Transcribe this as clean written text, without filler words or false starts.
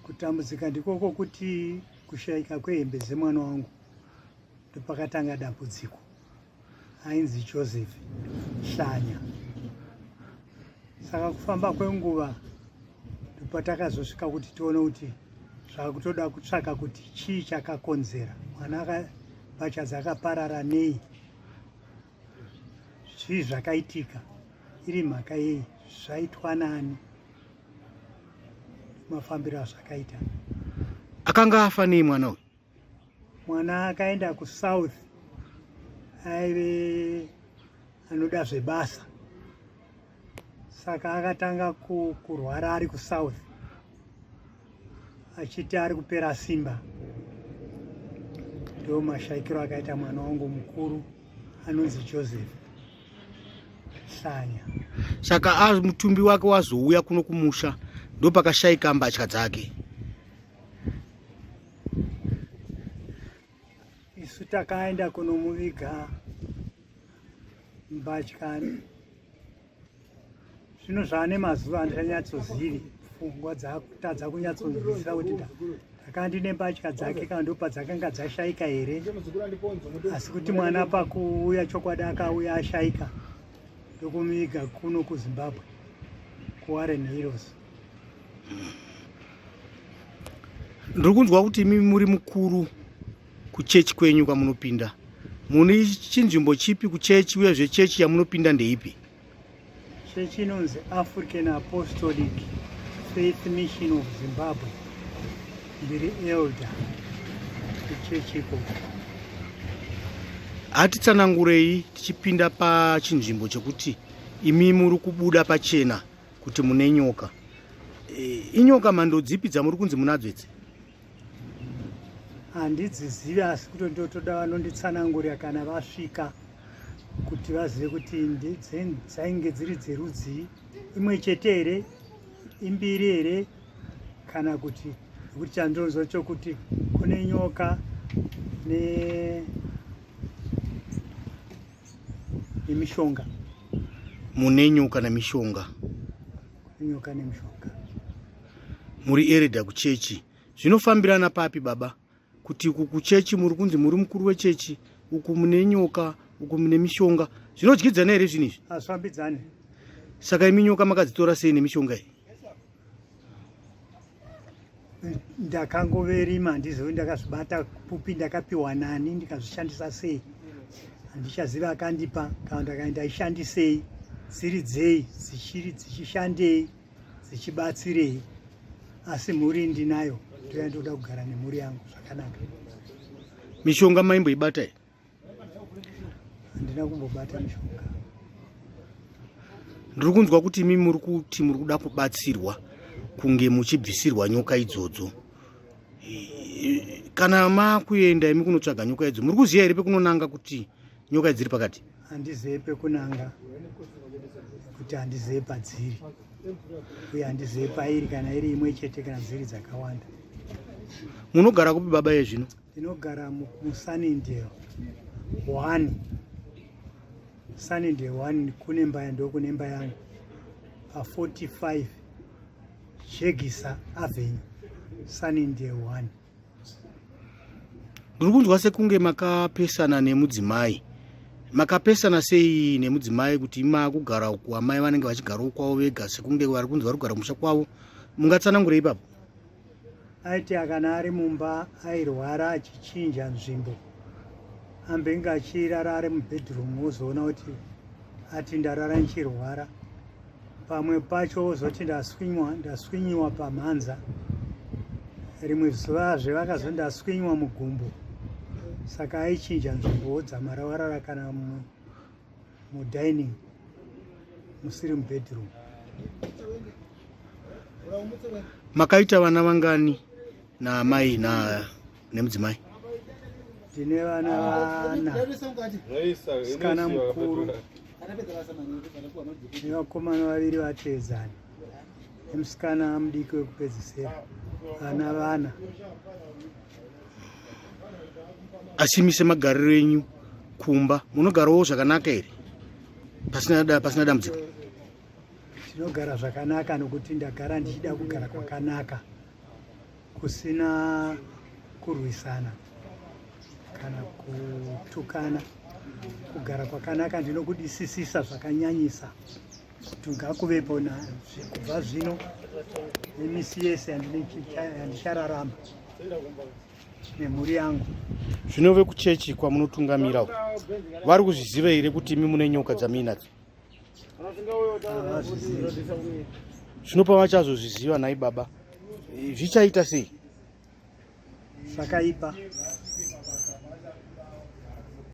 Kutambudzika ndikoko kuti kushaika kwehembe dzemwana wangu ndopakatanga dambudziko. Ainzi Joseph Hlanya. Saka kufamba kwenguva ndopatakazosvika kuti tione kuti zvakutoda kutsvaka kuti chii chakakonzera mwana mbatya dzakaparara nei, zvii zvakaitika, iri mhaka yei, zvaitwa nani, mafambiro azvakaita. Akanga afa nei mwana uyu? Mwana akaenda kuSouth, aive anoda zvebasa, saka akatanga kurwara ari kuSouth achiti ari kupera simba. Ndo mashaikiro akaita mwana wangu mukuru anonzi Joseph Hlanya. Saka mutumbi wake wazouya kuno kumusha ndopakashaika mbatya dzake. Isu takaenda kunomuviga mbatya zvino zvaane mazuva andichanyatsozivi, pfungwa dzakutadza kunyatsonzwisisa kuti ndakanga ndine mbatya dzake kana ndopadzakanga dzashaika here, asi kuti mwana pakuuya chokwadi akauya ashaika ndokumuviga kuno kuZimbabwe kuWarren Heroes. Ndiri kunzwa kuti imi muri mukuru kuchechi kwenyu kwamunopinda. Mune chinzvimbo chipi kuchechi uyezve chechi yamunopinda ndeipi? Chechi inonzi African Apostolic Faith Mission of Zimbabwe. Ndiri elder kuchechi ikoko. Hatitsanangurei tichipinda pachinzvimbo chekuti imi muri kubuda pachena kuti mune nyoka. E, inyoka mhando dzipi dzamuri kunzi munadzo idzi? Handidzizivi, asi kuti ndotoda vanonditsanangurira kana vasvika kuti vazive kuti dzainge dziri dzerudzii, imwe chete here, imbiri here, kana kuti nekuti chandinonzwa chokuti kune nyoka ne nemishonga. Mune nyoka nemishonga? Nyoka nemishonga. Muri eredha kuchechi, zvinofambirana papi baba? Kuti uku kuchechi muri kunzi muri mukuru wechechi, uku mune nyoka, uku mune mishonga, zvinodyidzana here zvinhu izvi? Hazvifambidzani. Saka imi nyoka makadzitora sei nemishonga iyi? Ndakangoverima, handizivi ndakazvibata kupi, ndakapiwa nani, ndikazvishandisa sei, handichaziva akandipa kana ndakaenda ishandisei, dziri dzei, dzichiri dzichishandei, dzichibatsirei, asi mhuri ndinayo, ndoya ndoda kugara nemhuri yangu zvakanaka. Mishonga maimboibata here? Handina kumbobata mishonga. Ndiri kunzwa kuti imi muri kuti muri kuda kubatsirwa kunge muchibvisirwa nyoka idzodzo. Kana makuenda imi kunotsvaga nyoka idzo, muri kuziva here pekunonanga kuti nyoka idzi dziri pakati? Handizive pekunanga, kuti handizive padziri uye handizive pairi, kana iri imwe chete kana dziri dzakawanda. Munogara kupi baba yezvino? Ndinogara muSunningdale 1. Sunningdale 1 kune mba ndokune imba yangu pa 45 Jegisa Avenue, Sunningdale 1. Ndiri kunzwa sekunge makapesana nemudzimai. Makapesana sei nemudzimai kuti makugara uku amai vanenge vachigarawo kwavo vega sekunge vari kunzi vari kugara kumusha kwavo? Mungatsanangure ipapo? Aiti akana ari mumba airwara achichinja nzvimbo, ambenge achirara ari mubedroom, wozoona kuti ati ndarara ndichirwara. Pamwe pacho wozoti ndaswinywa, ndaswinyiwa pamhanza. Rimwe zuvazve vakazo ndaswinywa mugumbo. Saka aichinja nzvimbo wodzamara warara kana mudining musiri mubedroom. Makaita vana vangani naamai na nemudzimai? Ndine vana vana, sikana mukuru nevakomana vaviri vateedzani nemusikana mudiki wekupedzisira, vana vana. Asi imi semagariro enyu kumba munogarawo zvakanaka here pasina pasina dambudziko? Tinogara zvakanaka nokuti ndagara ndichida kugara kwakanaka. Kusina kurwisana kana kutukana. Kugara kwakanaka ndinokudisisisa zvakanyanyisa kuti ngakuvepo kubva zvino nemisi yese yandichararama nemhuri yangu. Zvino vekuchechi kwamunotungamira uku vari kuzviziva here kuti imi mune nyoka dzamuinadzo? Havazvizivi. Zvino pavachazozviziva nhai baba, zvichaita sei? Zvakaipa.